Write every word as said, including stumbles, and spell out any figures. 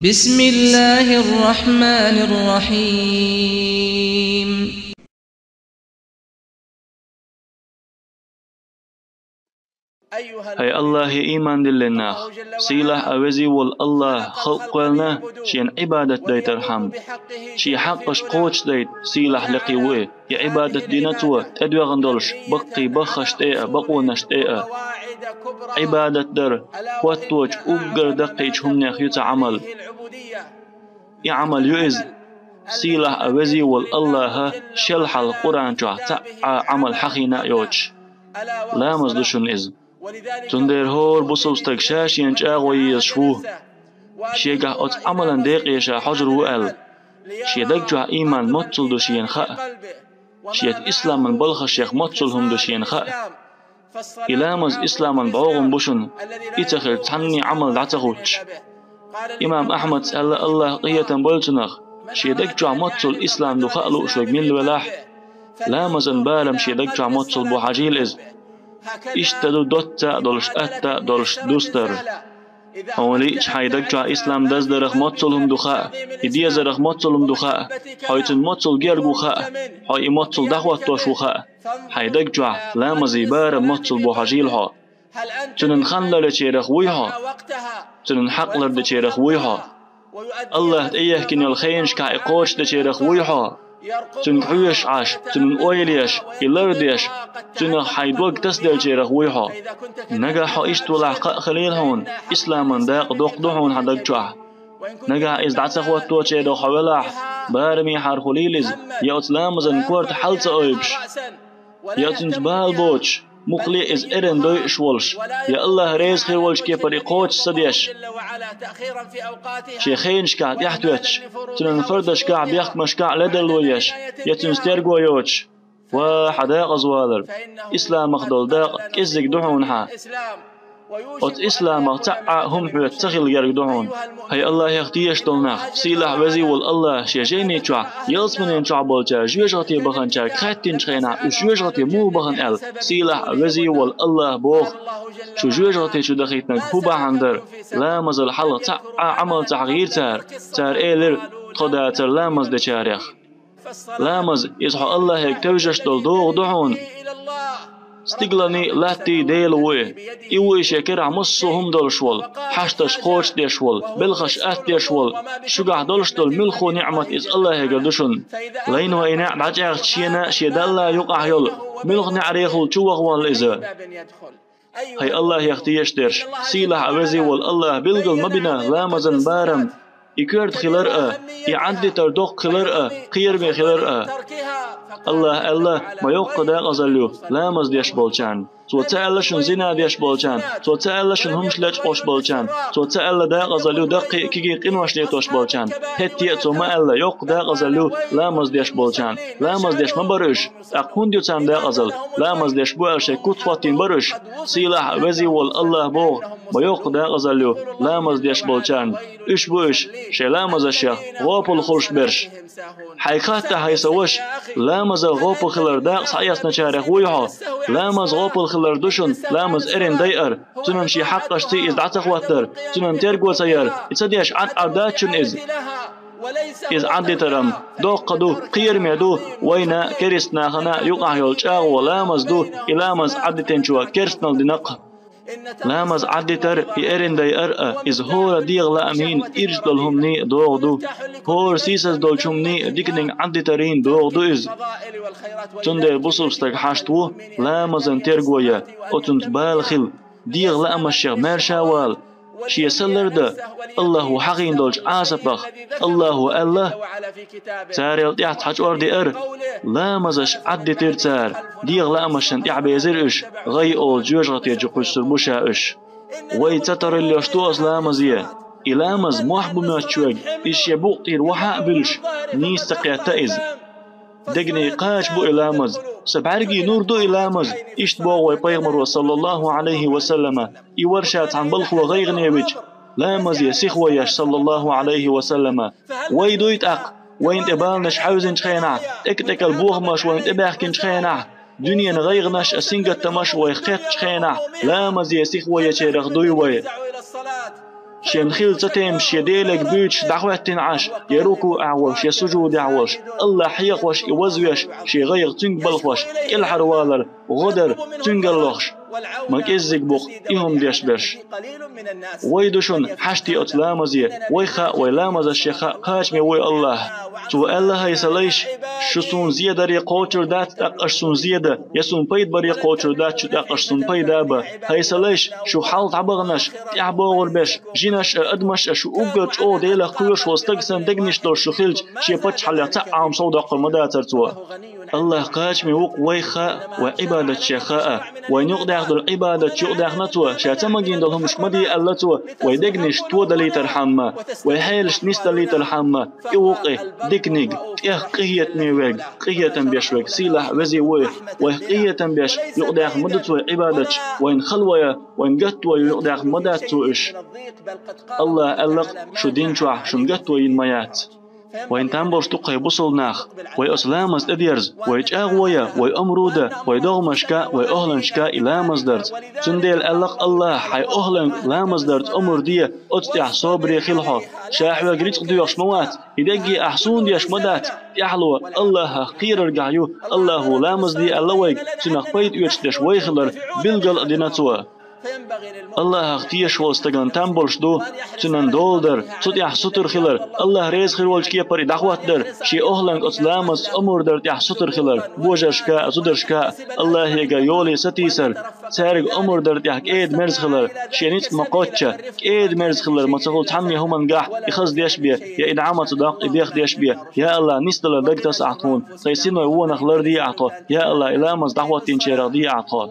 بسم الله الرحمن الرحيم. ХӀай Аллахье иман диллина нах! Сийлахь а, везий вола Аллахь халкъ кхоьллина шена Ӏибадат дайтархьама. Шен хьакъаш кхочушдайта сийлахь лекхий ву и. И Ӏибадат дина цо тӀедоьгӀна долуш баккхий баххашна тӀе а, бакъонашна тӀе а. Ӏибадат дар хӀотточу уггар даккхийчу хӀуманех ю цхьа Ӏамал. И Ӏамал ю иза, сийлахь а, везий вола Аллахьа шел хьалха Къуръан чохь цхьа а Ӏамал хьахийна а йоцуш. Ламаз ду шуна иза. Цундела хӀора бусалба стаг ша шена чӀагӀо езаш ву, шегахь оцу Ӏамалан декъе ша хьожур ву аьлла. Шен даг чохь иман моццул ду шена хаьа. Шеца исламан балхашех моццул хӀума ду шена хаьа. И ламаз исламан бӀогӀам бу шуна, и ца хилча цхьанний Ӏамал дӀа ца хӀуттуш. Имам Ахьмада аьлла, Аллахь къинхетам бойла цунах, шен даг чохь моццул ислам ду хаа лууш верг милла велахь, ламазан барам шен даг чохь моццул бу хьажийла иза. Иштта ду доцца а долуш, атта а долуш дустар. Хьуна лиъча хьайн даг чохь ислам даздарах моццул хӀума ду хаьа, и дезарах моццул хӀума ду хаьа, хьо и цунна моццул герга ву хаьа, хьо и моццул дӀахӀоттош ву хаьа. Хьайн даг чохь ламазан барам моццул бу хьажийла хьо. Цуьнан хан лардечарах вуй хьо? Цуьнан хьакъ лардечарах вуй хьо? Аллахь тӀеехкина йолу хенашкахь и кхочушдечарах вуй хьо? Цуьнга хьоьжуш Ӏаш, цуьнан ойла еш, и лардеш, цуьнах хьайн дог тасаделлачарах вуй хьо? Нагахь хьо иштта велахь, кхаъ хилийла хьуна, исламан дакъа доккха ду хьуна хьан даг чохь. Нагахь иза дӀа ца хӀотточерах хьо велахь, барамехьара хуьлийла иза, я оцу ламазан корта хьал ца ойбуш, я цуьнца бала боцуш, муххале а иза эрна дойуш волуш, я Аллахь реза хир волчу кепара и кхочуш ца деш, шен хенашкахь тӀаьхьатоьттуш, цуьнан фардашкахь, бехкамашкахь ледарло еш, я цуьнца терго йоцуш. Ва хьан декъаза валар! Исламах долу дакъа кӀеззиг ду хьуна хьан. Оцу исламах цхьа а хӀума хьоьца ца хила герга ду хьуна. ХӀай Аллахьех тешаш долу нах, сийлахь везий волу Аллахь шен жайни чохь ялсаманин чохь болчара жоьжахате баханчаьрга хаьттинчу хенахь, уьш жоьжахате муха бахана аьлла, сийлахь а, везий а волу Аллахь боху: шу жоьжахате чу дахийтинарг хӀун бахьана дара? Ламазал хьалха цхьа а Ӏамал ца хьахийра цара. Цара элира: тхо дацара ламаз дечарех. Ламаз, иза хьо Аллахьега тевжаш долу догӀа ду хьуна. Стигаланий, латтий Дела ву и. И ву и шен карахь массо а хӀума долуш волу, хьашташ кхочушдеш волу, белхаш аттадеш волу, шуьгахь долуш долу муьлхха а ниӀмат иза Аллахьегара ду шуна. Лайна вайна а дӀачӀагӀча шена а, шен Далла юкъахь йолу муьлхха неӀарехула чу ваха воллу иза. ХӀай Аллахьех тешаш дерш, сийлахь а, везий волу Аллахь билгал ма бина ламазан барам, и коьрта хилар а, и Ӏаддитар доккха хилар а, кхераме хилар а. Аллахь аьлла: ма йоккха декъазалла ю ламаз деш болчарна. Цо ца аьлла шуна зина деш болчарна, цо ца аьлла шуна хӀумаш лечкъош болчарна, цо ца аьлла декъазалла ю даккхий а, кегий а къинош летош болчарна. ХӀетте а цо ма аьлла: йоккха декъазалла ю ламаз деш болчарна. Ламаз деш ма бара уьш. ТӀаккха хӀунда ю царна декъазалла? Ламаз деш бу аьлла шайн куц хӀоттийна бара уьш. Сийлахь а, везий волу Аллахь боху: ма йоккха декъазалла ю ламаз деш болчарна. Уьш бу уьш, шайн ламазашех гӀопал хуьлуш берш. Хьайга хатта, хӀай сан ваша, ламазах гӀопал хилар дакъа схьаэцначарех вуй хьо? Ламаз гӀопал хилар ду шуна, ламаз эрна дайар, цуьнан шен хьакъашций иза дӀа ца хӀоттар, цуьнан терго ца яр, и ца деш Ӏад-Ӏар дац шуна иза? Иза Ӏаддитар-м доккха ду, кхераме ду, вайна а, керста нахана а юкъахь йолу чӀагӀо ламаз ду, и ламаз Ӏаддитинчо керстаналла дина-кх. Ламаз Ӏаддитар, и эрна дайар а, иза хӀора дегӀан лаамийн, ирча долу хӀуманийн догӀа ду. ХӀора сийсаз долчу хӀуманийн диканиг Ӏаддитарийн догӀа ду иза. Цундела бусалба стаг хьашт ву ламазан терго ян, оцунца бала хила, дегӀан лаамашех маьрша а вала, шен са лардан Аллахьо хьахийна долчу Ӏазапах. Аллахьо аьлла: царел тӀаьхьа цхьа чӀор деара, ламазаш Ӏаддитира цара, дегӀан лаамашна тӀаьхьабезира уьш, гӀай олу жоьжахате чу кхуьссур бу ша уьш. Вай ца тариллош ду оцу ламазе. И ламаз мохь бу моьттуш верг, иза шен букъа тӀера вахьа а буьллуш, нийса ца кхетта иза. Дегнийн кхача бу и ламаз, сан бӀаьргийн нур ду и ламаз, иштта боху вай Пайхамаро, саллаллаху Ӏалайхи ва саллама, и вара ша цхьана балхо гӀайгӀане вича, ламазе сихо еш, саллаллаху Ӏалайхи ва саллама. Вай дуй тӀаккха, вайна тӀе баланаш хьаьвзинчу хенахь, тӀекӀал-тӀекӀал бохамаш вайна тӀебаьхкинчу хенахь, дуьненан гӀайгӀанаш а, сингаттамаш а вайх кхеттачу хенахь, ламазе сихо ечарах дуй вай? Шен хила ца тайпа шен Делега буьйцуш дӀахӀоьттина Ӏаш, я рукуӀехь волуш, я сужудехь волуш, АллахӀ хьехош, и вазвеш, шен гӀайгӀа цуьнга балхош, кӀелхьарвалар, гӀо дар цуьнга лохуш, ма кӀеззиг бу-кх и хӀума деш берш. Вай ду шуна хьашт оцу ламазе, вай хаьа, вай ламазаш шен хаьа, кхачаме вуй АллахӀ. Цо аьлла: «ХӀай сан лайш, шу суна зен даре кхочур дац, тӀаккха аша суна зен дан, я суна пайда баре кхочур дац шу, тӀаккха аша суна пайда бан. ХӀай сан лайш, шу хьалха дӀабаханарш, тӀаьхьа богӀур берш, жинаш а, адамаш а, шу уггар чӀогӀа Делах кхоьруш волу стаг санна дегнаш долуш шу хилча, шен паччахьаллех цхьа а Ӏалам сов доккхур ма дацара цо». АллахӀ кхачаме ву-кх вай хаьа, вай Ӏибадат шен хаьа. Вайна юкъадаьхна долу Ӏибадат юкъадаьхна цо, ша ца магийна долу хӀуманаш ма де аьлла цо, вай дегнаш тодалийтархьама, вай хьелаш нисдалийтархьама, и ву-кх и диканиг, тӀех къинхетаме верг, къинхетам беш верг, сийлахь веза вуй, вайх къинхетам беш юкъадаьхна ма ду цо и Ӏибадаташ, вайна хала вайна, вайна гатто юкъадаьхна ма дац цо уьш. АллахӀа аьлла-кх: «Шу дин чохь шуна гатто йина ма яц». Вайна там болуш ду-кх, хӀай бусалба нах, вай оцу ламаза тӀедерза, вай чӀагӀо ян, вай омра дан, вай догӀмашка а, вай охӀланашка а и ламаз дарца. Цундела аьлла-кх АллахӀа: «Хьайн охӀланга ламаз дарца омра де, оцу тӀехь собаре хила хьо. Ша хьоьга рицкъ доьхуш ма вац, и дерриге ахь суна деш ма дац, тӀаьхьало АллахӀах кхераргахь ю». АллахӀа ламаз де аьлла вайга, цуьнах пайда оьцуш дерш вай хилар билгал а дина цо. АллахӀах тешаш волу стагана там болуш ду цуьнан дола дар, цу тӀехь сутара хилар, АллахӀ реза хир волчу кепара и дӀахӀоттадар, шен охӀланга оцу ламазца омра дар тӀехь сутара хилар, божаршка а, зударшка а, АллахӀе йоле сатийсар, цаьрга омра дар тӀехь кӀеда-мерза хилар, шен ницкъ ма кхоччу, кӀеда-мерза хилар, ма ца хуьлу цхьанне хӀумангахь и хаза деш бен, я и дӀа ма ца доккху и дехьа деш бен, я АллахӀ, нисдалар дагтаса ахь тхуна, тхайн синой вонах ларде ахь тхо, я АллахӀ, и ламаз дӀахӀоттийначарах де ахь тхо.